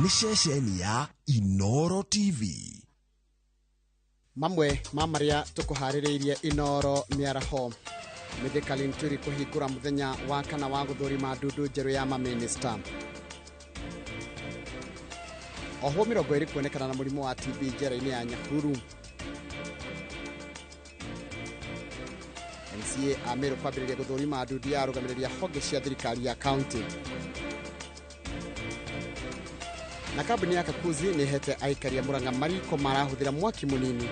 Nĩ ceceni ya Inooro TV. Mamwe ma marĩa tũkũharĩrĩirie Inooro mĩaraho: Mithika Linturi kũhingũra mũthenya wa kana wa gũthũrima ndundu njerũ ya mamĩnĩsta. Ohwo 20 kuonekana na mũrimũ wa TB njera-inĩ ya Nyahururu. MCA a Meru kwambĩrĩria gũthũrima ndundu ya arũgamĩrĩri a honge cia thirikari ya kaunti. Na kambuni ya Kakuzi nĩ ĩhete aikari a Murang'a mariko marahũthĩra mwaki mũnini.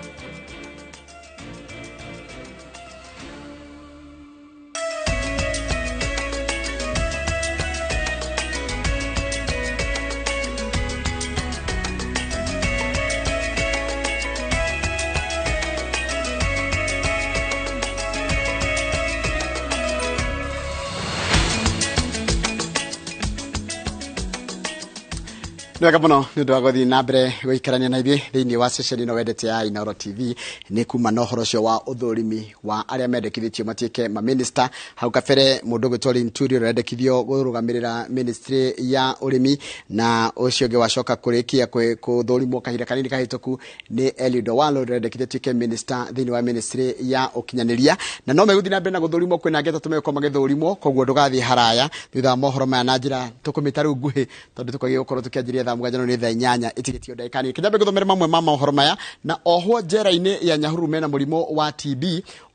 Nĩ wega mũno nĩ ũndũ wa gũthiĩ na mbere gũikarania na ithuĩ thĩinĩ wa ceceni ĩno wendete ya Inooro TV. Nĩ kuma na ũhoro ũcio wa ũthũrimi wa arĩa mendekithĩtio matuĩke mamĩnĩsta. Hau kabere mũndũ ũgwĩtwo Linturi ũrĩa ũrendekithio kũrũgamĩrĩra ministry ya ũrĩmi, na ũcio ũngĩ wacoka kũrĩkia kũthũrimwo kahinda kanini kahĩtũku nĩ Eliud Owalo ũrĩa ũrendekithio atuĩke minister thĩinĩ wa ministry ya ũkinyanĩria, na no megũthiĩ na mbere na gũthũrimwo. Kwĩna angĩ atatũ megũkorwo magĩthũrimwo, koguo ndũgathiĩ haraya thutha wa mohoro maya na njĩra tũkũmĩta rĩu nguhĩ, tondũ tũkwagĩrĩire gũkorwo tũkĩanjĩrĩria thaa 7, no nĩ thaa 8 ĩtigĩtio ndagĩka nini. Kĩnyambe gũthomere mamwe ma mohoro maya. Na ohwo njera-inĩ ya Nyahururu mena mũrimũ wa TB,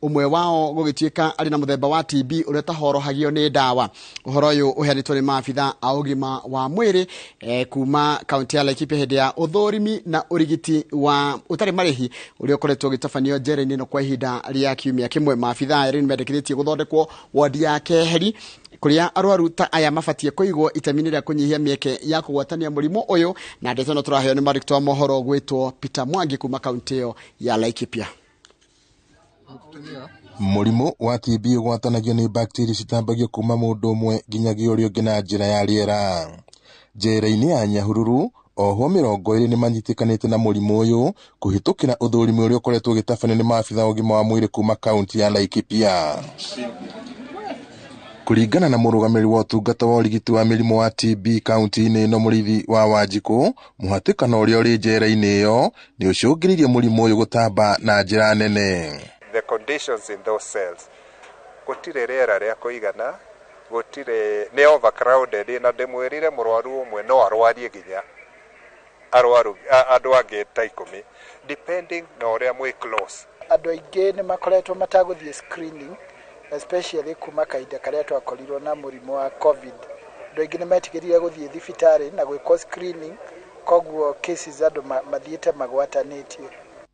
ũmwe wao gũgĩtuĩka arĩ na mũthemba wa TB ũrĩa ũtahorohagio nĩ ndawa. Ũhoro ũyũ ũheanĩtwo nĩ maabitha a ũgima wa mwĩrĩ kuma kaunti ya Laikipia hĩndĩ ya ũthũrimi na ũrigiti wa ũtarĩ marĩhi ũrĩa ũkoretwo ũgĩtabanio njera-inĩ ĩno kwa ihinda rĩa kiumia kĩmwe. Maabitha aya rĩu nĩmendekithĩtie gũthondekwo wodi ya keheri kũrĩa arwaru ta aya mabatie kũigwo itemi-inĩ rĩa kũnyihia mĩeke ya kũgwatania mũrimũ ũyũ. Na ndeto ĩno tũraheo nĩ mwandĩki wa mohoro gwĩtwo Peter Mwangi kuma kaunti ĩyo ya Laikipia. Mũrimũ wa TB ũgwatanagio nĩ bacteria citambagio kuma mũndũ ũmwe nginyagia ũrĩa ũngĩ na njĩra ya rĩera. Njera-inĩ ya Nyahururu, ohwo 20 nĩ manyitĩkanĩte na mũrimũ ũyũ kũhĩtũkĩra ũthũrimi ũrĩa ũkoretwo ũgĩtabanio nĩ maabitha a ũgima wa mwĩrĩ kuma kaunti ya Laikipia. Kũringana na mũrũgamĩrĩri wa ũtungata wa ũrigiti wa mĩrimũ wa TB kaunti-inĩ ĩno, Mũrĩithi wa Wanjikũ, mũhatĩkano ũrĩa ũrĩ njera-inĩ ĩyo nĩ ũcũngĩrĩirie mũrimũ ũyũ gũtamba na njĩra nene. The conditions in those cells, gũtirĩ rĩera rĩa kũigana, gũtirĩ, nĩ overcrowded, na ndĩmwĩrire mũrwaru ũmwe no arwarie nginya arwaru andũ angĩ ta 10, depending na ũrĩa mwĩ close. Andũ aingĩ nĩ makoretwo matagũthiĩ screening, especially kuma kahinda karĩa twakorirwo na mũrimũ wa COVID. Andũ aingĩ nĩ metigĩrire gũthiĩ thibitarĩ na gwĩkwo screening, koguo cases andũ mathiĩte magwatanĩtie.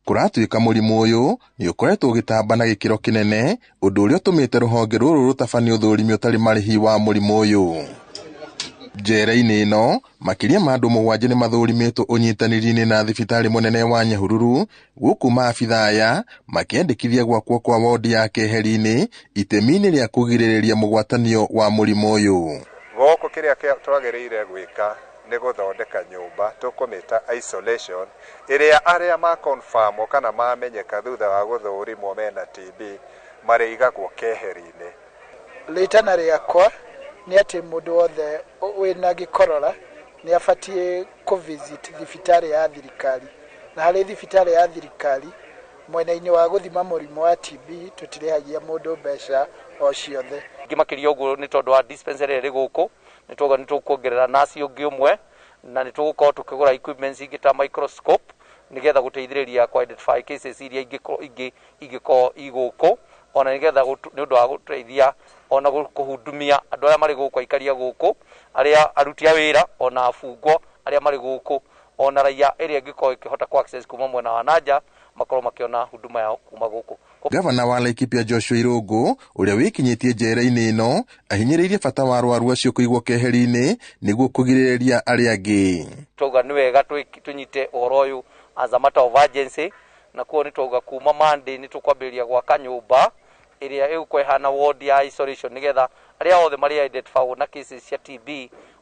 Kũratuĩka mũrimũ ũyũ nĩ ũkoretwo ũgĩtamba na gĩkĩro kĩnene, ũndũ ũrĩa ũtũmĩte rũhonge rũrũ rũtabanie ũthũrimi ũtarĩ marĩhi wa mũrimũ ũyũ. Njera-inĩ ĩno makĩria ma andũ 7 nĩ mathũrimĩtwo ũnyitanĩri-inĩ na thibitarĩ mũnene wa Nyahururu, gũkũ maabitha aya makĩandĩkithia gwakwo kwa wodi ya keheri-inĩ itemi-inĩ rĩa kũgirĩrĩria mũgwatanio wa mũrimũ ũyũ. Gũkũ kĩrĩa twagĩrĩire gwĩka nĩ gũthondeka nyũmba tũkũmĩta isolation, ĩrĩa arĩa ma confirm kana mamenyeka thutha wa gũthũrimwo mena TB marĩigagwo keheri-inĩ. Rĩtana rĩakwa nĩ atĩ mũndũ wothe wĩna gĩkorora nĩ abatiĩ kũ-visit thibitarĩ ya thirikari, na harĩ thibitarĩ ya thirikari mwena-inĩ wa gũthima mũrimũ wa TB tũtirĩhagia mũndũ mbeca o ciothe. Ngĩmakĩria ũguo nĩ tondũ wa dispensary ĩrĩ gũkũ, nĩ twauga nĩ tũkuongerera nurse ũngĩ ũmwe, na nĩ tũgũkorwo tũkĩgũra equipments ingĩ ta microscope nĩgetha gũteithĩrĩria kũ identify cases iria ingĩkorwo i gũkũ, ona nĩgetha nĩ ũndũ wa gũteithia ona kũhudumia andũ arĩa marĩ gũkũ, aikaria gũkũ, arĩa aruti a wĩra, ona abungwo arĩa marĩ gũkũ, ona raia ĩrĩa ĩngĩkorwo ĩkĩhota kũ access kuma mwena wa nanja makorwo makĩona huduma yao kuma gũkũ. Gavana wa Laikipia Joshua Irũngũ ũrĩa wĩkinyĩtie njera-inĩ ĩno ahinyĩrĩirie bata wa arwaru acio kũigwo keheri-inĩ nĩguo kũgirĩrĩria arĩa angĩ. Twauga nĩ wega tũnyite ũhoro ũyũ as a matter of urgency, na kuo nĩ twauga kuma Monday nĩ tũkwambĩrĩria gwaka nyũmba ĩrĩa ĩgũkorwo ĩhana ward ya isolation, nĩgetha arĩa othe marĩ identified na cases cia TB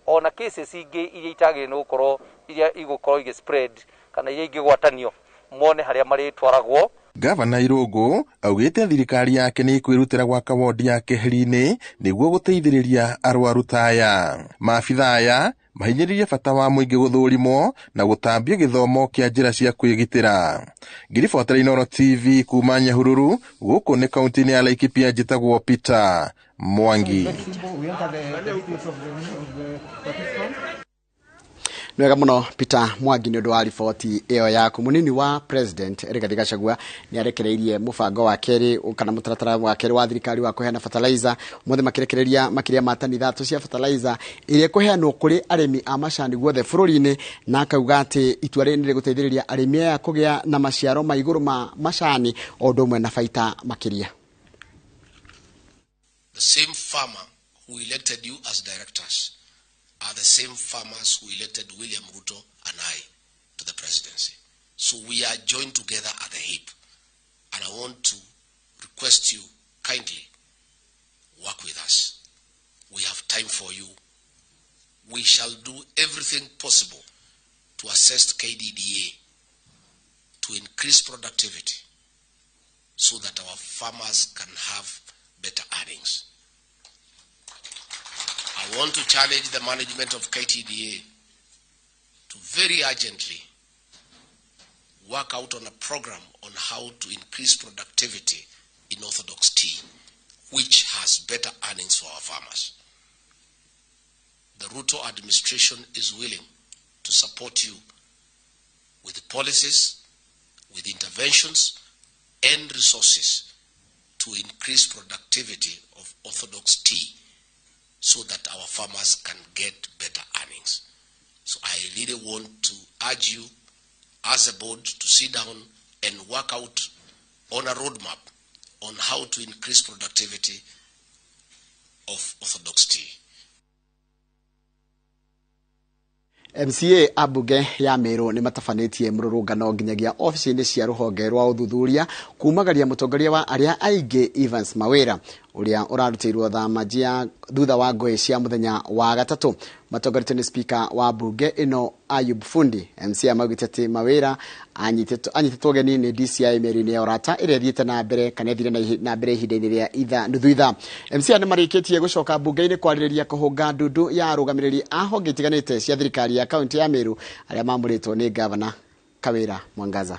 ona cases ingĩ iria itagĩrĩire nĩ gũkorwo iria igũkorwo igĩ spread kana iria ingĩgwatanio mone harĩa marĩtwaragwo. Gavana Irũngũ augĩte thirikari yake nĩ ĩkwĩrutĩra gwaka wondi ya Keheri-inĩ nĩguo gũteithĩrĩria arwaru ta aya. Maabitha aya mahinyĩrĩirie bata wa mũingĩ gũthũrimwo na gũtambia gĩthomo kĩa njĩra cia kwĩgitĩra. Ngĩribotera Inooro TV kuma Nyahururu, gũkũ nĩ kaunti-inĩ ya Laikipia, njĩtagwo Peter Mwangi. Nĩwega mũno Peter Mwangi nĩ ũndũ wa riboti ĩyo yaku. Mũnini wa President Rigathi Gachagua nĩ arekereirie mũbango wa kerĩ kana mũtaratara wa kerĩ wa thirikari wa kũheana fertilizer. Ũmũthĩ makĩrekereria makĩria ma tani 3 cia fertilizer ĩrĩa ĩkũheanwo kũrĩ arĩmi a macani guothe bũrũri-inĩ, na akauga atĩ itua rĩrĩ nĩ rĩgũteithĩrĩria arĩmi aya kũgĩa na maciaro ma igũrũ ma macani o ũndũ ũmwe na baita makĩria. The same farmer who elected you as directors are the same farmers who elected William Ruto and I to the presidency. So we are joined together at the hip. And I want to request you kindly, work with us. We have time for you. We shall do everything possible to assist KDDA to increase productivity so that our farmers can have better earnings. I want to challenge the management of KTDA to very urgently work out on a program on how to increase productivity in Orthodox tea, which has better earnings for our farmers. The Ruto administration is willing to support you with policies, with interventions, and resources to increase productivity of Orthodox tea so that our farmers can get better earnings. So I really want to urge you as a board to sit down and work out on a roadmap on how to increase productivity of Orthodox tea. MCA ambunge ya Meru nĩ matabanĩtie mũrũrũngano nginyagia ofici-inĩ cia rũhonge rwa ũthuthuria kumagaria mũtongoria wa arĩa aingĩ Evans Mawira ũrĩa ũrarutĩirwo thama njia thutha wa ngũĩ cia mũthenya wa gatatũ. Matongoretio nĩ speaker wa mbunge ĩno Ayub Fundi. MCA maugĩte atĩ Mawira anyitĩtwo ũgeni nĩ DCI mĩario-inĩ ya ũrata ĩrĩa ĩthiĩte na mbere kana ĩthire na mbere ihinda-inĩ rĩa nuthu ithaa. MCA nĩ marĩkĩtie gũcoka mbunge-inĩ kwarĩrĩria kũhũnga ndundu ya arũgamĩrĩri a honge itiganĩte cia thirikari ya kaunti ya Meru arĩa mamũrĩtwo nĩ gavana Kawira Mwangaza.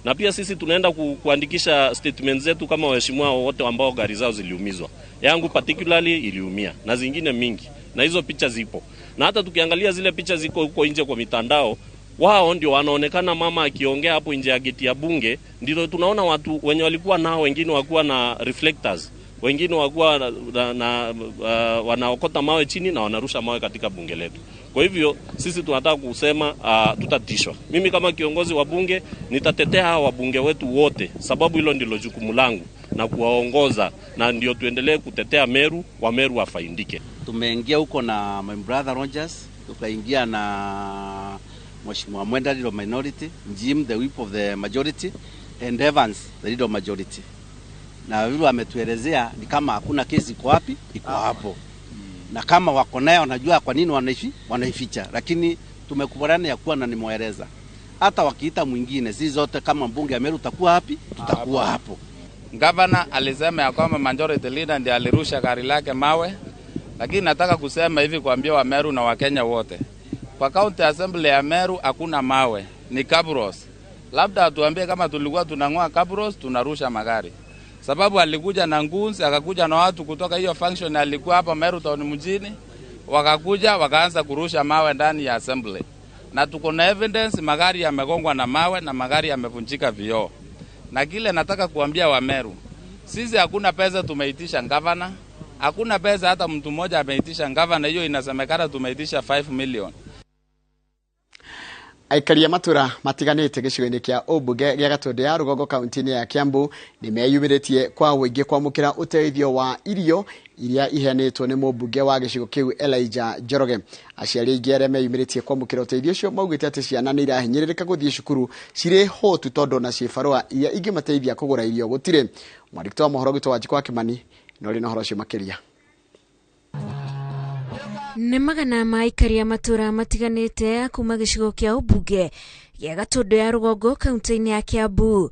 Na pia sisi tunaenda kuandikisha statement zetu kama waheshimiwa wote ambao gari zao ziliumizwa. Yangu particularly iliumia na zingine mingi, na hizo picha zipo. Na hata tukiangalia zile picha ziko huko nje kwa mitandao, wao ndio wanaonekana mama akiongea hapo nje ya geti ya bunge, ndio tunaona watu wenye walikuwa nao, wengine wakuwa na reflectors, wengine wakuwa na wanaokota mawe chini na wanarusha mawe katika bunge letu. Kwa hivyo sisi tunataka kusema tutatishwa. Mimi kama kiongozi wa bunge nitatetea hawa wabunge wetu wote, sababu hilo ndilo jukumu langu na kuwaongoza, na ndio tuendelee kutetea Meru, wa Meru wafaidike. Tumeingia huko na my brother Rogers, tukaingia na Mheshimiwa Mwenda leader of minority, Jim the whip of the majority and Evans the leader of majority. Na vile ametuelezea ni kama hakuna kesi iko wapi, iko hapo. Na kama wako nayo wanajua kwa nini wanaificha, lakini tumekubaliana ya kuwa na nimewaeleza. Hata wakiita mwingine, sisi zote kama mbunge ya Meru tutakuwa wapi? Tutakuwa hapo. Governor alisema ya kwamba majority leader ndiye alirusha gari lake mawe, lakini nataka kusema hivi kuambia wa Meru na Wakenya wote. Kwa county assembly ya Meru hakuna mawe, ni kabros. Labda atuambie kama tulikuwa tunang'oa kabros tunarusha magari. Sababu alikuja na ngunzi, akakuja na watu kutoka hiyo function alikuwa hapa Meru town mjini, wakakuja wakaanza kurusha mawe ndani ya assembly. Na tuko na evidence magari yamegongwa na mawe na magari yamevunjika vioo. Na kile nataka kuambia wa Meru, sisi hakuna pesa tumeitisha governor, hakuna pesa hata mtu mmoja ameitisha governor, hiyo inasemekana tumeitisha 5 million. Aikaria matura matiganĩte gĩcigo-inĩ kĩa ũmbunge gĩa Gatũndũ ya Rũgongo kaunti-inĩ ya Kiambu nĩmeyumĩrĩtie kwa ũingĩ kwamũkĩra ũteithio wa irio iria iheanĩtwo nĩ mũmbunge wa gĩcigo kĩu Elijah Njoroge. Aciari aingĩ arĩa meyumĩrĩtie kwamũkĩra ũteithio ũcio maugĩte atĩ ciana nĩ irahinyĩrĩrĩka gũthiĩ cukuru cirĩ hũtu tondũ ona ciĩbarũa iria ingĩmateithia kũgũra irio gũtirĩ. Mwandĩki wa mohoro witũ Wanjikũ wa Kĩmani no ũrĩ na ũhoro ũcio makĩria. Nĩ magana ma aikari a matũũra matiganĩte kuma gĩcigo kĩa ũmbunge gĩa Gatũndũ ya rũgongo kaunti-inĩ ya Kiambu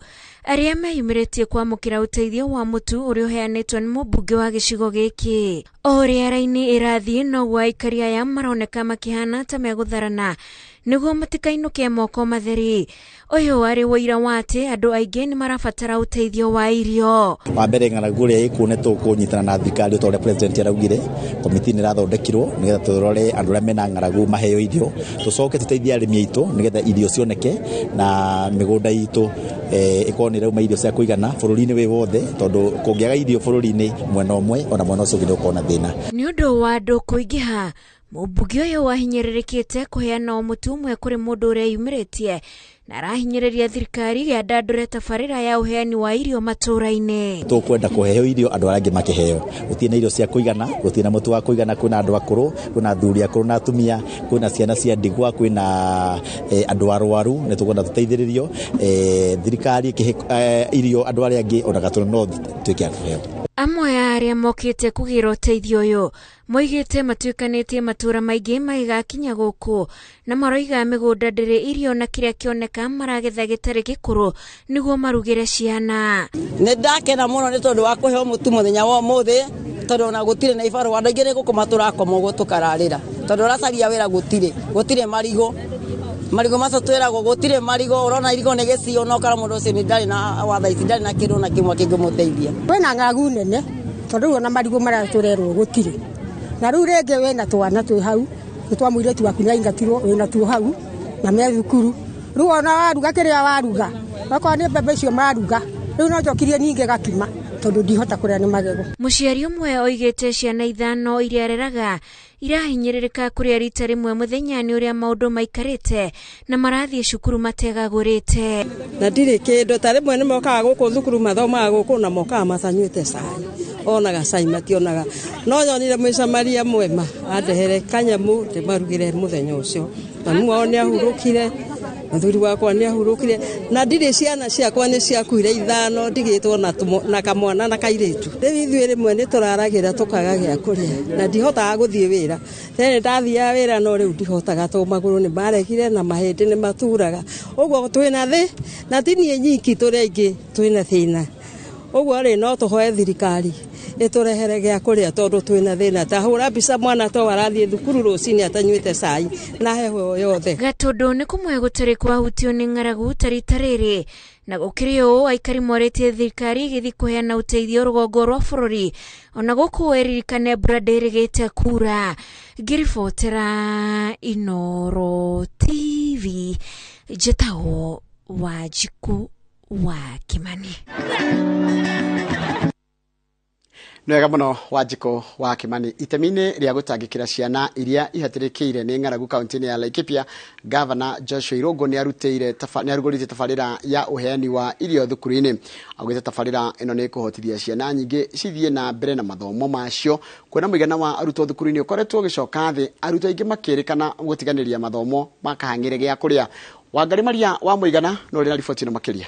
arĩa meyumĩrĩtie kwamũkĩra ũteithio wa mũtu ũrĩa ũheanĩtwo nĩ mũmbunge wa gĩcigo gĩkĩ. O ũrĩa raini ĩrathiĩ noguo aikari aya maroneka makĩhana ta megũtharana nĩguo matikainũke moko matheri. Ũyũ warĩ ũira wa atĩ andũ aingĩ nĩ marabatara ũteithio wa irio. Wa mbere ng'aragu ĩrĩa ĩkuo nĩ tũkũnyitana na thirikari ta ũrĩa president araugire, komiti nĩ ĩrathondekirwo nĩgetha tũrore andũ arĩa mena ng'aragu maheo irio, tũcoke tũteithie arĩmi aitũ nĩgetha irio cioneke na mĩgũnda itũ ĩkorwo nĩ ĩrauma irio cia kũigana bũrũri-inĩ wĩ wothe, tondũ kũngĩaga irio bũrũri-inĩ mwena ũmwe ona mwena ũcio ũngĩ nĩ ũkorwo na thĩna. Nĩ ũndũ wa andũ kũingĩha, mũmbunge ũyũ wahinyĩrĩrĩkĩte kũheana o mũtu ũmwe kũrĩ mũndũ ũrĩa yumĩrĩtie na arahinyĩrĩria thirikari yandandũre tabarĩra ya ũheani wa irio matũũra-inĩ. Tũkwenda kũheo irio andũ arĩa angĩ makĩheo, gũtirĩ na irio cia kũigana, gũtirĩ na mũtu wa kũigana, kwĩna andũ akũrũ, kwĩna athuri akũrũ na atumia, kwĩna ciana cia ndigwa, kwĩna andũ arwaru, nĩ tũkwenda tũteithĩrĩrio thirikari ĩkĩhe irio andũ arĩa angĩ ona Gatũndũ no tuĩke a kũheo. Amwe a arĩa mokĩte kũgĩra ũteithio ũyũ moigĩte matuĩkanĩtie matũũra maingĩ magĩgakinya gũkũ na maroiga mĩgũnda ndĩrĩ irio na kĩrĩa kĩoneka maragetha gĩtarĩ gĩkũrũ nĩguo marugĩre ciana. Nĩ ndakena mũno nĩ tondũ wa kũheo mũtu mũthenya wa ũmũthĩ, tondũ ona gũtirĩ na ibarũa, andũ aingĩ nĩ gũkoma tũrakoma ũguo tũkararĩra, tondũ ũracaria wĩra gũtirĩ, gũtirĩ marigũ, marigũ macio twĩragwo gũtirĩ marigũ, ũrona irigũ nĩ gĩcio na ũkora mũndũ ũcio nĩ ndarĩ na watha ici, ndarĩ na kĩndũ na kĩmwe kĩngĩmũteithia. Kwĩna ng'aragu nene tondũ rĩu ona marigũ marĩa tũrerwo gũtirĩ, na rĩu rĩngĩ wĩna twana twĩ hau, nĩ twa mũirĩtu waku nĩ aingatirwo, wĩna tuo hau na me thukuru, rĩu ona waruga kĩrĩa waruga, okorwo nĩ mbembe icio maruga, rĩu no njokirie ningĩ gakima tondũ ndihota kũrĩa nĩ magego. Mũciari ũmwe oigĩte ciana 5 iria areraga irahinyĩrĩrĩka kũrĩa rita rĩmwe mũthenya nĩ ũrĩa maũndũ maikarĩte na marathiĩ cukuru mategagũrĩte. Na ndirĩ kĩndũ, ta rĩmwe nĩ mokaga gũkũ thukuru mathomaga gũkũ na mokaga matanyuĩte cai, onaga cai mationaga, no nyonire mũcamaria mwema andehere kanyamũ ndĩmarugĩre mũthenya ũcio, mami wao nĩ ahurũkire, mũthuri wakwa nĩ ahurũkire, na ndirĩ ciana ciakwa nĩ ciakuire 5 ndigĩtwo na kamwana na kairĩtu. Rĩu ithuĩ rĩmwe nĩ tũraragĩra tũkaga gĩa kũrĩa na ndihotaga gũthiĩ wĩra, tene ndathiaga wĩra no rĩu ndihotaga tondũ magũrũ nĩ maregire na mahĩndĩ nĩ maturaga, ũguo twĩna thĩ na ti niĩ nyiki, tũrĩ aingĩ twĩna thĩna, ũguo rĩ no tũhoe thirikari ĩtũrehere gĩa kũrĩa tondũ twĩna thĩna. Ta hũra mbica mwana to arathiĩ thukuru rũcinĩ atanyuĩte cai na heho yothe. Gatũndũ nĩ kũmwe gũtarĩ kwahutio nĩ ng'aragu ta rita rĩrĩ, na gũkĩrĩ ũũ aikari morĩtie thirikari ĩgĩthiĩ kũheana ũteithio rũgongo rwa bũrũri ona gũkũ ĩririkane mbura ndĩrĩgĩte kura. Ngĩribotera Inooro TV, njĩtagwo Wanjikũ wa Kimani. Nĩ wega mũno Wanjikũ wa Kimani. Itemi-inĩ rĩa gũtangĩkĩra ciana iria ihatĩrĩkĩire nĩ ng'aragu kaunti-inĩ ya Laikipia, Gavana Joshua Irũngũ nĩ arugũrĩtie tabarĩra ya ũheani wa irio thukuru-inĩ. Augĩte tabarĩra ĩno nĩ ĩkũhotithia ciana nyingĩ cithiĩ na mbere na mathomo macio, kuona mũigana wa arutwo thukuru-inĩ ũkoretwo ũgĩcoka thĩ, arutwo aingĩ makĩrĩkana gũtiganĩria mathomo makahang'ĩre gĩa kũrĩa. Wangari Maria wa Mũigana no ũrĩ na riboti ĩno makĩria.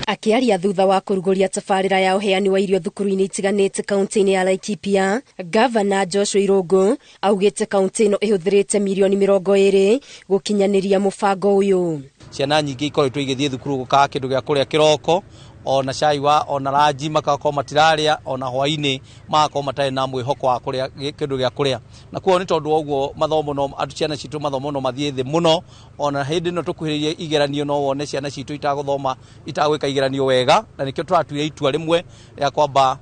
Akĩaria thutha wa kũrugũria tabarĩra ya ũheani wa irio thukuru-inĩ itiganĩte kaunti-inĩ ya Laikipia, Gavana Joshua Irũngũ augĩte kaunti ĩno ĩhũthĩrĩte mirioni 20 gũkinyanĩria mũbango ũyũ. Ciana nyingĩ ikoretwo igĩthiĩ thukuru gũkaga kĩndũ gĩa kũrĩa kĩroko, ona cai wa ona ranji makakorwo matirarĩa, ona hwainĩ magakorwo matarĩ na mwĩhoko wa kũrĩa kĩndũ gĩa kũrĩa, na kuo nĩ tondũ wa ũguo mathomo no andũ ciana citũ mathomo no mathiĩ thĩ mũno. Ona hĩndĩ ĩno tũkuhĩrĩirie igeranio no wone ciana citũ itagũthoma itagwĩka igeranio wega, na nĩkĩo tũratuire itua rĩmwe rĩa kwamba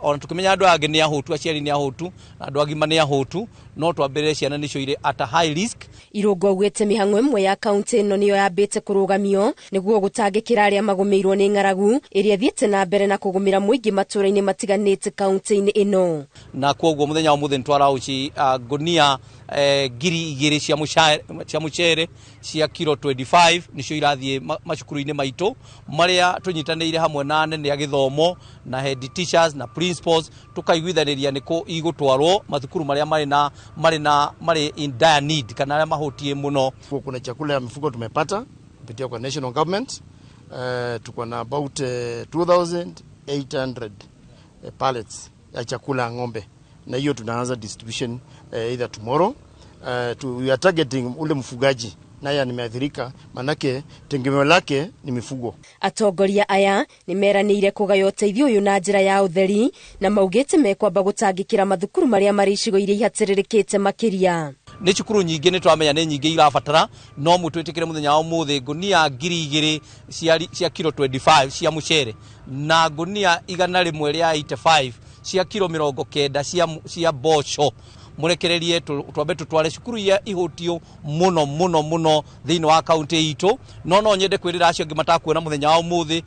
ona tũkĩmenya andũ angĩ nĩ ahũtu, aciari nĩ ahũtu na andũ agima nĩ ahũtu, no twambĩrĩre ciana nĩcio irĩ at a high risk. Irũngũ augĩte mĩhang'o ĩmwe ya kaunti ĩno nĩyo yambĩte kũrũgamio nĩguo gũtangĩkĩra arĩa magũmĩirwo nĩ ng'aragu ĩrĩa ĩthiĩte na mbere na kũgũmĩra mũingĩ matũũra-inĩ matiganĩte kaunti-inĩ ĩno. Na koguo mũthenya wa ũmũthĩ nĩtwarauci ngũnia 2,000 cia mũcere cia kilo 25 nĩcio irathiĩ macukuru-inĩ maitũ marĩa tũnyitanĩire hamwe na anene a gĩthomo na head teachers na principals, tũkaiguithanĩria nĩkũ igũtwarwo mathukuru marĩa marĩ in dire need kana arĩa mahũtiĩ mũno. Kuna chakula ya mifugo tumepata kupitia kwa national government. Tuko na about 2,800 pallets ya chakula ya ng'ombe na hiyo tunaanza distribution either tomorrow. We are targeting ule mfugaji naye nimeathirika, manake tegemeo lake ni mifugo. Atongoria aya nĩ meranĩire kũgaya ũteithio ũyũ na njĩra ya ũtheri na maugĩte mekwamba gũtangĩkĩra mathukuru marĩa marĩ icigo iria ihatĩrĩrĩkĩte makĩria. Nĩ cukuru nyingĩ nĩ twamenya nĩ nyingĩ irabatara, no mũtwĩtĩkĩre mũthenya wa ũmũthĩ ngunia 2000 cia kilo 25 cia mũcere na ngunia 185 cia kilo 90 cia mboco. Murekererie twambe tutware cukuru iria ihutio muno muno muno thiini wa kaunti itu. No nyende kwirira acio angi matakuona muthenya wa umuthi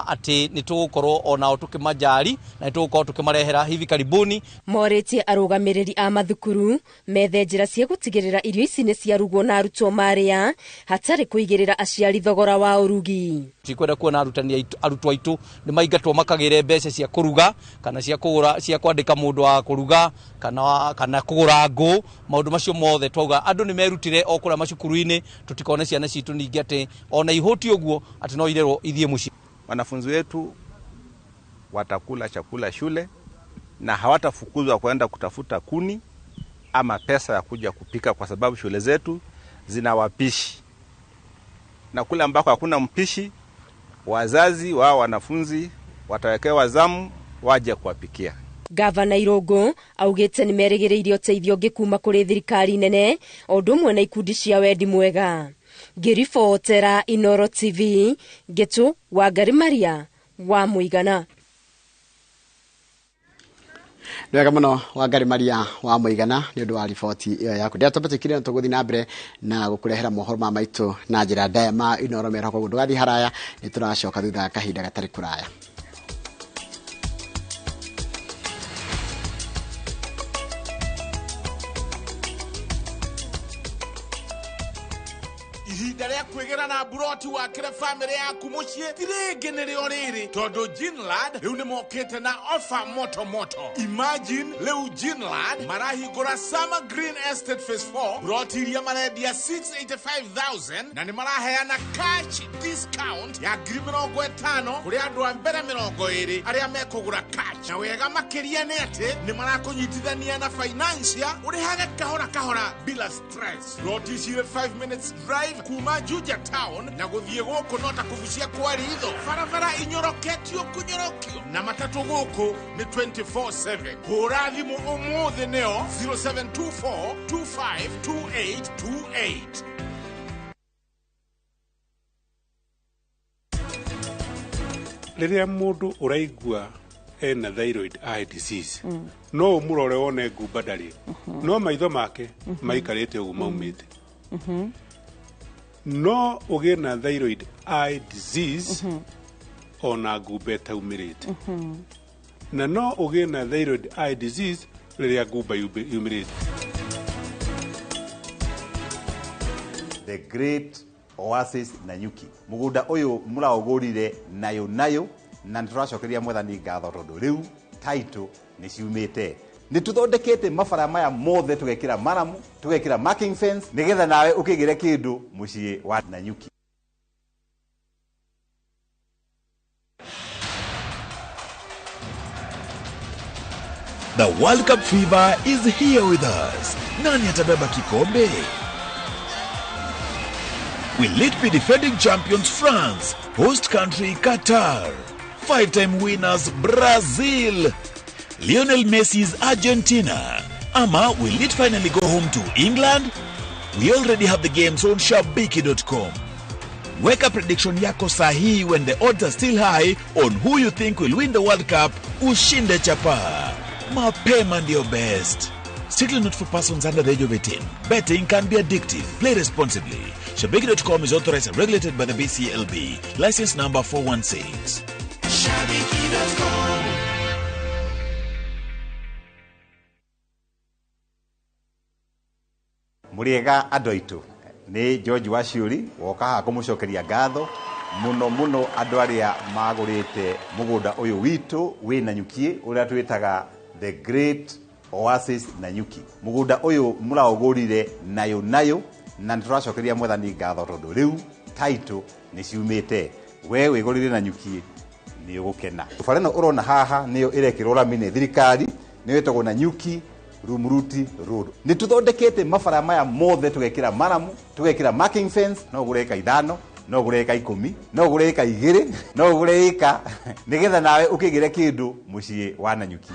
ati ni tugukorwo onao tukimajari na tugukorwo tukimarehera hivi karibuni. Moretie arugamiriri a mathukuru methe njira cia gutigirira irio ici ni ciarugwo na arutwo maria hatari kuigirira aciari thogora wa urugi. Tikwenda kuona arutani arutwo aitu ni maingatwo makagire mbeca cia kuruga kana cia kugura cia kwandika mundu wa kuruga kana kugura ngũ. Maundu macio mothe twauga andu ni merutire o kura macukuru-ini, tutikone ciana citu ningi ati ona ihũti ũguo ati no irerwo ithie muciĩ. Wanafunzi wetu watakula chakula shule na hawatafukuzwa kwenda kutafuta kuni ama pesa ya kuja kupika, kwa sababu shule zetu zina wapishi, na kule ambako hakuna mpishi wazazi wa wanafunzi watawekewa zamu waje kuwapikia. Gavana Irungu augite ni merĩgĩrĩire ũteithio ũngĩ kuma kũrĩ thirikari nene o ũndũ ũmwe na ikundi cia wendi mwega. Ngĩribotera Inooro TV, Ngĩtũ Wangari Maria wa Mũigana. Nĩ wega mũno Wangari Maria wa Mũigana nĩ ũndũ wa riboti ĩyo yaku. Ndĩratũmĩtĩkire na tũgũthiĩ na mbere na gũkũrehera mohoro ma maitũ na njĩra ndaya ma Inooro mera, koguo ndũgathiĩ haraya, nĩ tũracoka thutha wa kahinda gatarĩ kũraya. Ihinda rĩa kwĩgĩra na mburoti wakĩre bamĩrĩ yaku mũciĩ ti rĩngĩ nĩrĩo rĩrĩ, tondũ Ginland rĩu nĩmokĩte na offer moto moto. Imagine rĩu Ginland marahingũra Summer Green Estate Phase 4 mburoti iria marendia 685,000 na nĩmaraheana cash discount ya 50,000 kũrĩ andũ a mbere 20 arĩa mekũgũra cash. Na wega makĩria nĩ atĩ nĩmarakũnyitithania na financier ũrĩhage kahora kahora bila stress. Mburoti cirĩ 5 minutes drive kuma Juja town na guthie guku no ta kubucia kwa ritho. Barabara inyoroketio kunyorokio na matatu guku ni 24/7. Hura thimu umuthi neo 0724 252828. Rĩrĩa mũndũ ũraigua ena thyroid eye disease, no ũmũrore wone ngumba ndarĩ, no maitho make maikarĩte ũguo maumĩte. No ũgĩe na thyroid eye disease ona ngumba ĩtaumĩrĩte, na no ũgĩe na thyroid eye disease rĩrĩa ngumba yumĩrĩte. The Great Oasis Nanyuki, mũgũnda ũyũ mũraũgũrire nayo nayo, na nĩtũracokeria mwathani ngatho tondũ rĩu title nĩ ciumĩte. Nĩ tũthondekete mabara maya mothe, tũgekĩra maramu, tũgekĩra marking fence, nĩgetha nawe ũkĩgĩre kĩndũ mũciĩ wa Nanyuki. The World Cup fever is here with us. Nani atabeba kikombe? Will it be defending champions France, host country Qatar, five-time winners Brazil, Lionel Messi's Argentina? Ama will it finally go home to England? We already have the games on Shabiki.com. Weka prediction yako sahihi when the odds are still high on who you think will win the World Cup. Ushinde chapa. Mapema ndio best. Strictly not for persons under the age of 18. Betting can be addictive. Play responsibly. Shabiki.com is authorized and regulated by the BCLB. License number 416. Shabiki.com. Mũrĩega andũ aitũ, nĩ George Waciũri woka haha kũmũcokeria ngatho mũno mũno andũ arĩa magũrĩte mũgũnda ũyũ witũ wĩ Nanyuki ũrĩa twĩtaga The Great Oasis Nanyuki. Mũgũnda ũyũ mũraũgũrire nayo nayo, na nĩtũracokeria mwathani ngatho tondũ rĩu title nĩ ciumĩte. We wĩgũrĩre Nanyuki nĩ ũgũkena. Bara ĩno ũrona haha nĩyo ĩrekĩrwo rami nĩ thirikari, Nĩ wĩtagwo Nanyuki Rumuruti Road. Nĩ tũthondekete mabara maya mothe, tũgekĩra maramu, tũgekĩra marking fence. No ũgũre ĩka 5, no ũgũre ĩka 10, no ũgũre ĩka 2, no ũgũre ĩka, nĩgetha nawe ũkĩgĩre kĩndũ mũciĩ wa Nanyuki.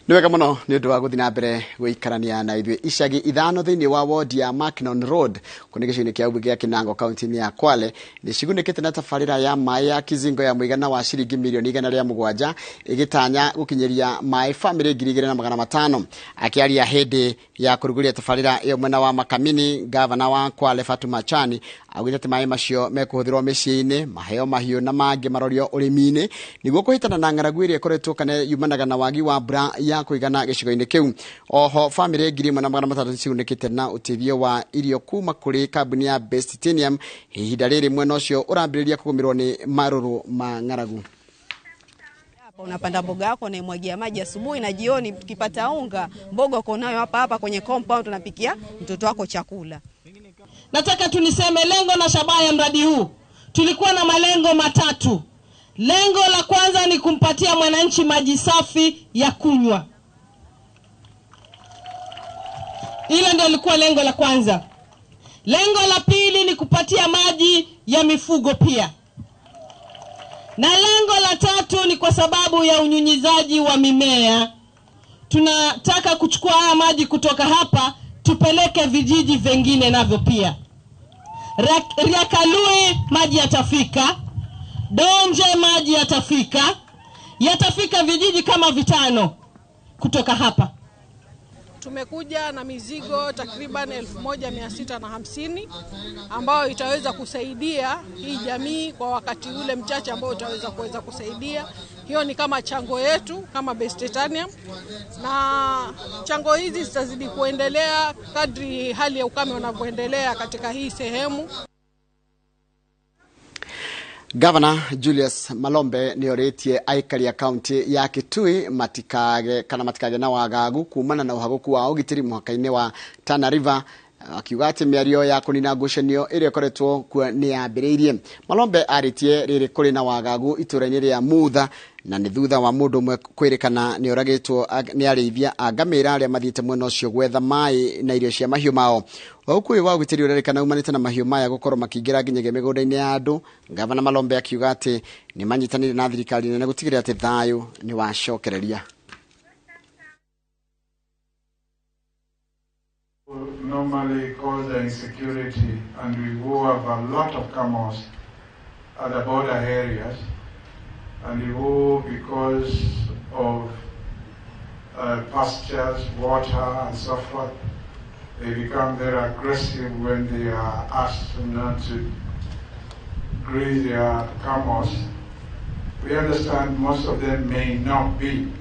Nĩ wega mũno nĩ ũndũ wa gũthiĩ na mbere gũikarania na ithuĩ. Icagi 5 thĩinĩ wa wodi ya Mackinon Road kũnĩ gĩcigo-inĩ kĩa ũmbunge gĩa Kinango kaunti-inĩ ya Kwale nĩ cigunĩkĩte na tabarĩra ya maĩ ya Kizingo ya mũigana wa ciringi mirioni 107 ĩgĩtanya gũkinyĩria maĩ bamĩrĩ 2500. Akĩaria hĩndĩ ya kũrugũria tabarĩra ĩyo mwena wa Makamini, gavana wa Kwale Fatuma Chani augĩte atĩ maĩ macio mekũhũthĩrwo mĩciĩ-inĩ, maheo mahiũ na mangĩ marorio ũrĩmi-inĩ nĩguo kũhĩtana na ng'aragu ĩrĩa ĩkoretwo kana yumanaga na wagi wa mbura ya kũigana gĩcigo-inĩ kĩu. Oho bamĩrĩ 1600 cigunĩkĩte na ũteithio wa irio kuma kũrĩ kambuni ya Best Titanium ihinda rĩrĩ mwena ũcio ũrambĩrĩria kũgũmĩrwo nĩ marũrũ ma ng'aragu. Unapanda mboga yako unaimwagia maji asubuhi na jioni, ukipata unga mboga uko nayo hapa hapa kwenye compound, unapikia mtoto wako chakula. Nataka tuniseme lengo na shabaha ya mradi huu. Tulikuwa na malengo matatu. Lengo la kwanza ni kumpatia mwananchi maji safi ya kunywa. Hilo ndio lilikuwa lengo la kwanza. Lengo la pili ni kupatia maji ya mifugo pia. Na lengo la tatu ni kwa sababu ya unyunyizaji wa mimea. Tunataka kuchukua haya maji kutoka hapa tupeleke vijiji vingine navyo pia. Riakalui maji yatafika, Donje maji yatafika, yatafika vijiji kama 5 kutoka hapa. Tumekuja na mizigo takriban 1650 ambayo itaweza kusaidia hii jamii kwa wakati ule mchache ambao itaweza kuweza kusaidia. Hiyo ni kama chango yetu kama Best Titanium, na chango hizi zitazidi kuendelea kadri hali ya ukame unavyoendelea katika hii sehemu. Governor Julius Malombe nĩorĩtie aikari a kaunti ya Kitui matikage kana matikage na wagagu kumana na ũhagũku wa ũgitĩri mũhaka-inĩ wa Tana River, akiuga atĩ mĩario ya kũnina ngucanio ĩrĩa ĩkoretwo kuo nĩ yambĩrĩirie. Malombe arĩtie rĩrĩ kũrĩ na wagagu itũũra-inĩ rĩa Mutha, na nĩ thutha wa mũndũ ũmwe kwĩrĩkana nĩ oragĩtwo nĩ arĩithia a ngamĩra arĩa mathiĩte mwena ũcio gwetha maĩ na irio cia mahiũ mao. Ũhagũku ũyũ wa ũgitĩri ũrerĩkana umanĩte na mahiũ maya gũkorwo makĩingĩra nginyagia mĩgũnda-inĩ ya andũ. Gavana Malombe akiuga atĩ nĩ manyitanĩire na thirikari nene gũtigĩrĩra atĩ thayũ nĩ wacokereria. Normally cause the insecurity, and we go have a lot of camels at the border areas, and we go because of pastures, water, and so forth. They become very aggressive when they are asked not to graze their camels. We understand most of them may not be, in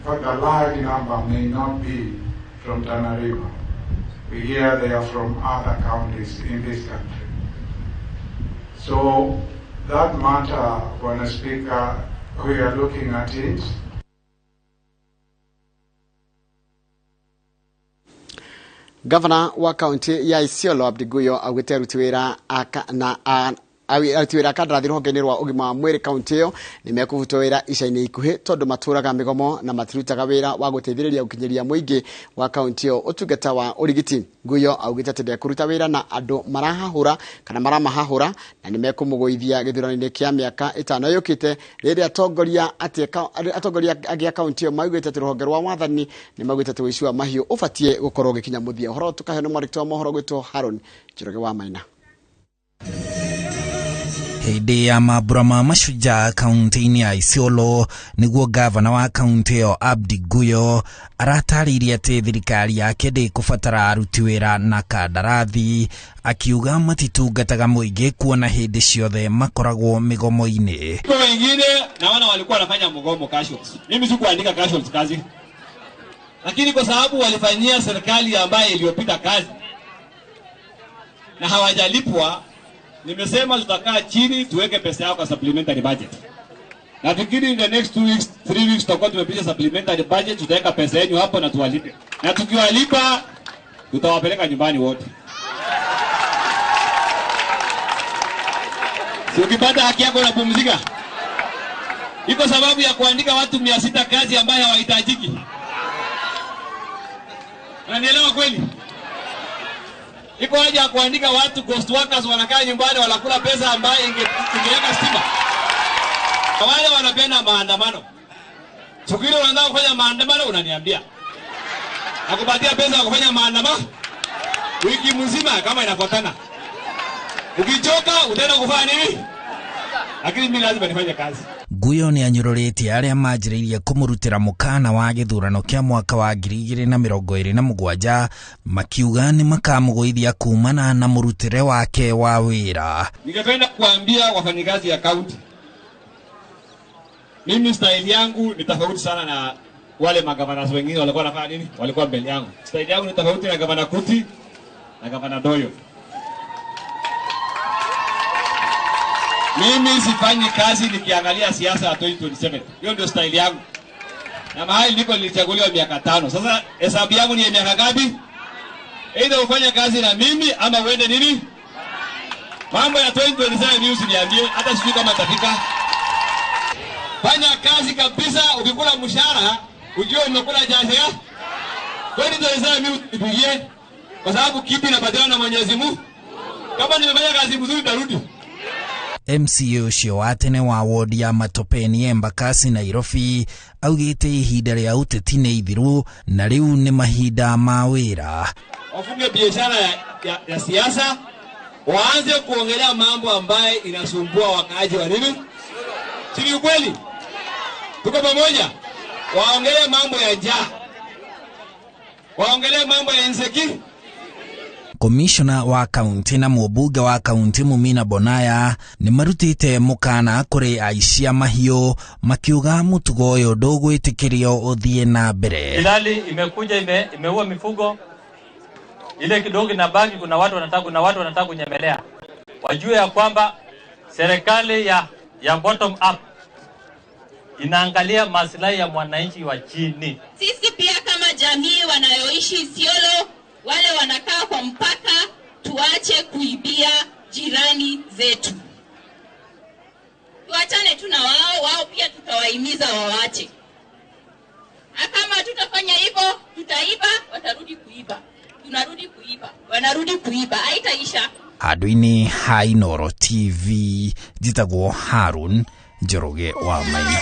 fact a large number may not be from Tana River. We hear they are from other counties in this country. So that matter, Bwana Speaker, we are looking at it. Governor wa kaunti ya Isiolo Abdi Guyo augĩte aruti wĩra na aruti wĩra kandarathi rũhonge-inĩ rwa ũgima wa mwĩrĩ kaunti ĩyo nĩ mekũbutwo wĩra ica-inĩ ikuhĩ tondũ matũraga mĩgomo na matirutaga wĩra wa gũteithĩrĩria gũkinyĩria mũingĩ wa kaunti ĩyo ũtungata wa ũrigiti. Guyo augĩte atĩ ndekũruta wĩra na andũ marahahũra kana maramahahũra na nĩ mekũmũgũithia gĩthurano-inĩ kĩa mĩaka 5 yũkĩte rĩrĩa atongoria angĩ a kaunti ĩyo maugĩte atĩ rũhonge rwa wathani nĩ maugĩte atĩ ũici wa mahiũ ũbatiĩ gũkorwo ũgĩkinya mũthia. Ũhoro tũkaheo nĩ mwandĩki wa mohoro gwĩtwo Haron Njoroge wa Maina. Hĩndĩ ya mambura ma mashujaa kaunti-inĩ ya Isiolo nĩguo gavana wa kaunti ĩyo Abdi Guyo aratarĩirie atĩ thirikari yake ndĩkũbatara aruti wĩra na kandarathi, akiuga matitungataga mũingĩ kuona hĩndĩ ciothe makoragwo mĩgomo-inĩ. Kwa wengine naona walikuwa wanafanya mgomo casuals. Mimi sikuandika casuals kazi, lakini kwa sababu walifanyia serikali ambayo iliyopita kazi na hawajalipwa, nimesema tutakaa chini tuweke pesa yao kwa supplementary budget. Nafikiri in the next 2 weeks, 3 weeks tutakuwa tumepisha supplementary budget, tutaweka pesa yenu hapo na tuwalipe. Na tukiwalipa Tutawapeleka nyumbani wote. Si ukipata haki yako unapumzika. Iko sababu ya kuandika watu 600 kazi ambayo hawahitajiki. Unanielewa kweli? Iko haja ya kuandika watu ghost workers wanakaa nyumbani wanakula pesa ambayo ingeweka stima. Wale wanapenda maandamano. Siku ile unataka kufanya maandamano unaniambia. Nakupatia pesa ya kufanya maandamano wiki mzima kama inafuatana. Ukichoka utaenda kufanya nini? Lakini mimi lazima nifanye kazi. Guyo nĩ anyũrũrĩtie arĩa manjĩrĩirie kũmũrutĩra mũkana wa gĩthurano kĩa mwaka wa 2027 makiuga nĩ makamũgũithia kumana na mũrutĩre wake wa wĩra. Ningependa kuambia wafanyikazi ya kaunti, mimi style yangu ni tofauti sana na wale magavana wengine walikuwa wanafanya nini? Walikuwa mbele yangu. Style yangu ni tofauti na gavana Kuti na gavana Doyo. Mimi sifanyi kazi nikiangalia siasa ya 2027. Hiyo ndio style yangu. Na mahali niko nilichaguliwa miaka 5. Sasa hesabu yangu ni ya miaka ngapi? Either ufanye kazi na mimi ama uende nini? Mambo ya 2027 mimi usiniambie, hata sijui kama itafika. Fanya kazi kabisa, ukikula mshahara ujue umekula jasho ya 2027 mimi usinipigie, kwa sababu kipi napatiwa na Mwenyezi Mungu. Kama nimefanya kazi mzuri nitarudi. MCA ũcio wa tene wa wodi ya Matopeni Embakasi Nairobi augĩte ihinda rĩa ũteti nĩ ithiru na rĩu nĩ mahinda ma wĩra. Wafunge biashara ya siasa, waanze kuongelea mambo ambaye inasumbua wakaaji wa nini? Si ni ukweli? Tuko pamoja? Waongelee mambo ya njaa. Waongelee mambo ya insecurity. Komishona wa kaunti na mũmbunge wa kaunti Mumina Bonaya nĩ marutĩte mũkana kũrĩ aici a mahiũ makiuga mũtugo ũyũ ndũgwĩtĩkĩrio ũthiĩ na mbere. Hilali imekuja imeua mifugo ile kidogo na baki, kuna watu wanataka kunyemelea. Wajue ya kwamba serikali ya bottom up inaangalia maslahi ya mwananchi wa chini. Sisi pia kama jamii wanayoishi Isiolo, wale wanakaa kwa mpaka, tuache kuibia jirani zetu. Tuachane tu na wao pia tutawahimiza wawache. Na kama tutafanya hivyo, tutaiba, watarudi kuiba. Tunarudi kuiba, wanarudi kuiba, haitaisha. Handũ-inĩ ha Inooro TV njĩtagwo Harun Njoroge wa Maina.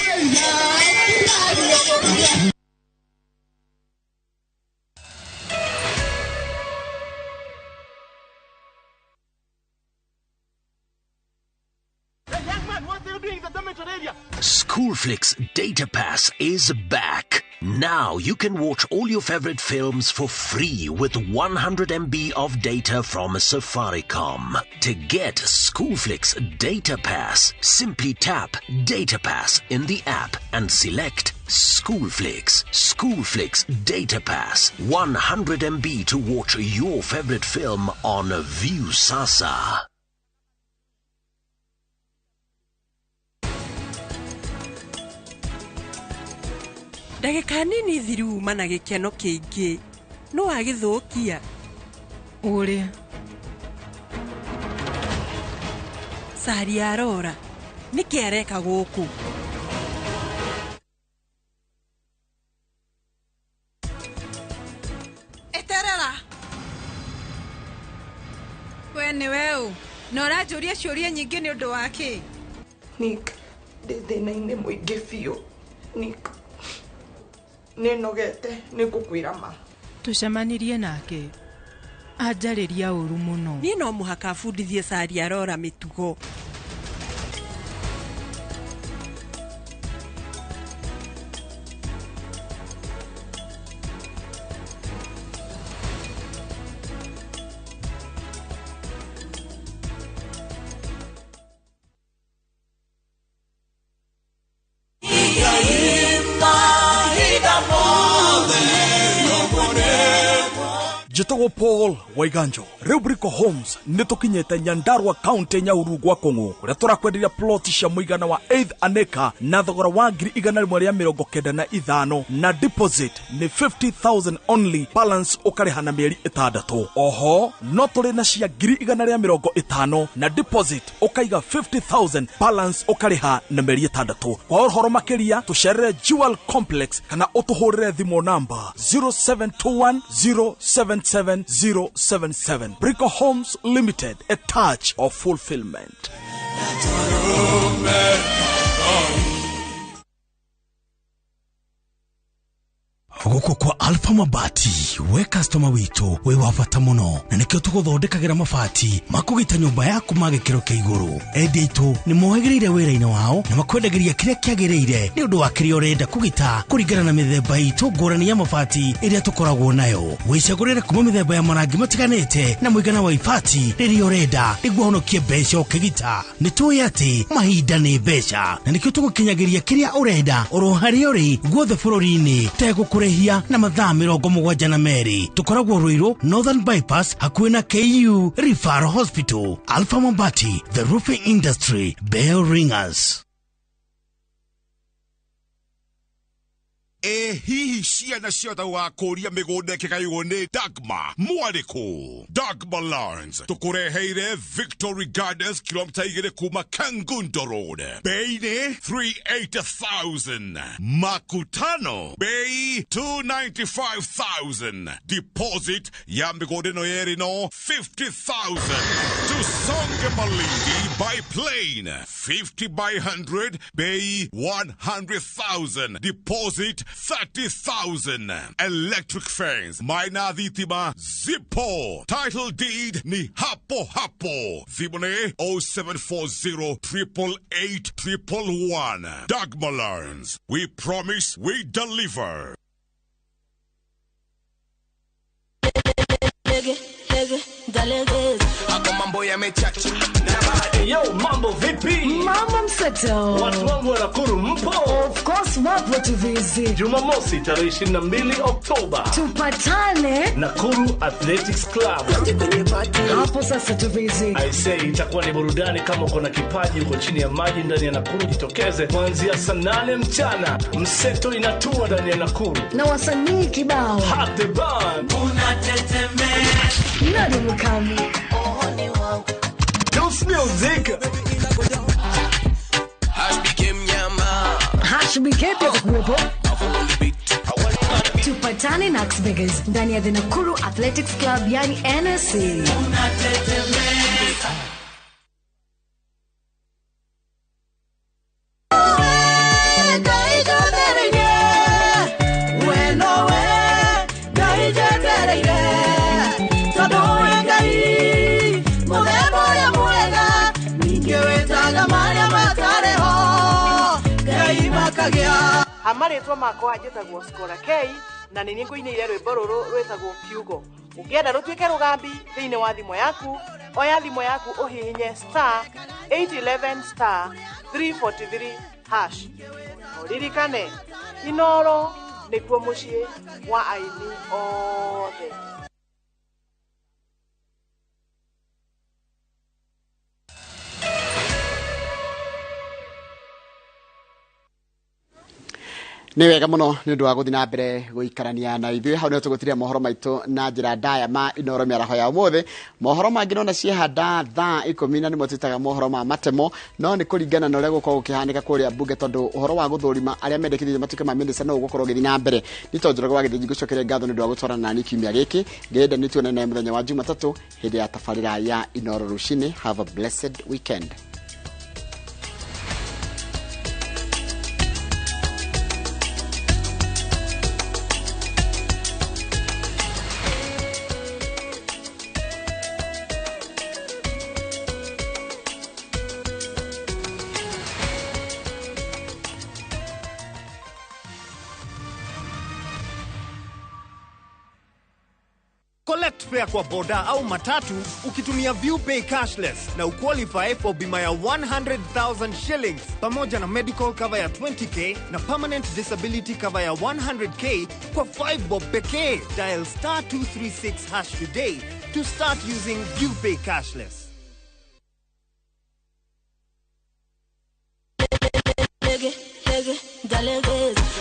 Schoolflix Data Pass is back. Now you can watch all your favorite films for free with 100 MB of data from Safaricom. To get Schoolflix Data Pass, simply tap Data Pass in the app and select Schoolflix. Schoolflix Data Pass, 100 MB to watch your favorite film on Viusasa. Ndagĩka nini thiru mana gĩkeno kĩingĩ no wagĩthũkia ũrĩa Saria Arora nĩkĩ areka gũkũ? Eterera we nĩ weũ na ũranjũria ciũria nyingĩ nĩ ũndũ wa kĩ? Nick, ndĩ thĩna-inĩ mũingĩ biũ. Nick, nĩnogete nĩngũkwĩra ma. Tũcemanirie nake anjarĩria ũru mũno. Niĩ no mũhaka bundithie Saria Arora mĩtugo. Njĩtagwo Paul Waiganjo. Rĩu Brico Homes nĩ tũkinyĩte Nyandarua County, Nyahururu gwa Kũng'ũ, kũrĩa tũrakwenderia plot cia mũigana wa 8 an acre na thogora wa 195,000, na deposit nĩ 50,000 only, balance ũkarĩha na mĩeri 6. Oho no tũrĩ na cia 150,000, na deposit ũkaiga 50,000, balance ũkarĩha na mĩeri 6. Kwa ũhoro makĩria tũcerere Jewel Complex kana ũtũhũrĩre thimũ namba 0721 077 077. Brico Homes Limited, a touch of fulfillment. Gũkũ kwa Alpha Mabati, we customer witũ wĩ wa bata mũno, na nĩkĩo tũgũthondekagĩra mabati makũgita nyũmba yaku ma gĩkĩro kĩa igũrũ. Endia aitũ nĩ mohĩgĩrĩire wĩra-inĩ wao na makwendagĩria kĩrĩa kĩagĩrĩire nĩ ũndũ wa kĩrĩa ũrenda kũgita kũringana na mĩthemba itũ ngũrani ya mabati ĩrĩa tũkoragwo nayo. Wĩcagũrĩre kuma mĩthemba ya marangi matiganĩte na mũigana wa ibati rĩrĩa ũrenda nĩguo ũhonokie mbeca ũkĩgita. Nĩ tũĩ atĩ mahinda nĩ mbeca, na nĩkĩo tũgũkinyagĩria kĩrĩa ũrenda oro harĩa ũrĩ guothe bũrũri-inĩ tegũkũrĩhia na mathaa 72. Tũkoragwo Ruiru Northern Bypass hakuhĩ na KU Referral Hospital. Alpha Mabati, the roofing industry bell ringers. Ĩ hihi ciana ciothe gũgakũria mĩgũnda ĩkĩgaywo nĩ Dagma mwarĩkũ? Dagma Lands tũkũreheire Victory Gardens, kilomita 2 kuma Kangundo Road, bei nĩ 380,000, makutano bei 295,000, deposit ya mĩgũnda ĩno yerĩ no 50,000. Tusonge Malindi by plane, 50 by 100, bei 100,000, deposit 30,000. Electric fence, maina thitima zipo, title deed ni hapo hapo. Thimũ 0740 888 111. Dagma Lands, we promise, we deliver. Hapo mambo yamechacha. Yo, mambo vipi? Mambo mseto. Watu wangu wa Nakuru mpo? Of course wapo tuvizi. Jumamosi tarehe 22 Oktoba tupatane Nakuru Athletics Club. Hapo sasa tuvizi. I say itakuwa ni burudani. Kama uko na kipaji uko chini ya maji ndani ya Nakuru, jitokeze kuanzia saa 8 mchana. Mseto inatua ndani ya Nakuru na wasanii kibao. Hot the band. Unatetemeka. Nadia Mukami. Dance music. HBK pia kuwepo. Tupatane na Vegas ndani ya the Nakuru Athletics Club, yani NSC. Unatetemeka. Amarĩtwa makwa njĩtagwo Skora K na nĩ niĩ ngũinĩire rwĩmbo rũrũ rwĩtagwo Kiugo. Ũngĩenda rũtuĩke rũgambi thĩinĩ wa thimũ yaku, oya thimũ yaku ũhihinye star 811 star 343 hash. Ũririkane, Inoro nĩkuo mũciĩ wa aini othe. Nĩ wega mũno nĩ ũndũ wa gũthiĩ na mbere gũikarania na ithuĩ. Hau nĩho tũgũtiria mohoro maitũ na njĩra ndaya ma Inoro mĩaraho ya ũmũthĩ. Mohoro mangĩ nona ciehanda thaa 10 na nĩmo twĩtaga mohoro ma matemo, no nĩ kũringana na ũrĩa gũkorwo gũkĩhanĩka kũrĩa mbunge, tondũ ũhoro wa gũthũrima arĩa mendekithĩtio matuĩke ma minista no ũgũkorwo ũgĩthiĩ na mbere. Nĩ tondũ Njoroge wa Gĩthĩnji ngũcokeria ngatho nĩ ũndũ wa gũtwarana nani kiumia gĩkĩ. Ngĩenda nĩ tuonane mũthenya wa Jumatatũ hĩndĩ ya tabarĩra ya Inoro rũcinĩ. Have a blessed weekend. Collect fare kwa boda au matatu ukitumia ViewPay cashless na uqualify for bima ya 100,000 shillings pamoja na medical cover ya 20K na permanent disability cover ya 100K kwa 5 bob pekee. Dial star 236 hash today to start using ViewPay cashless.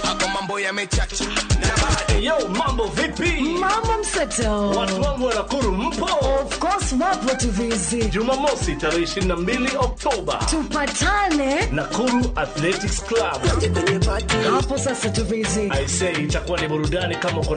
Hapo mambo yamechacha. Yo, mambo vipi? Mambo mseto. Watu wangu wa Nakuru mpo? Of course wapo tuvizi. Jumamosi tarehe 22 Oktoba. Tupatane Nakuru Athletics Club. hapo sasa tuvizi. I say itakuwa ni burudani kama uko na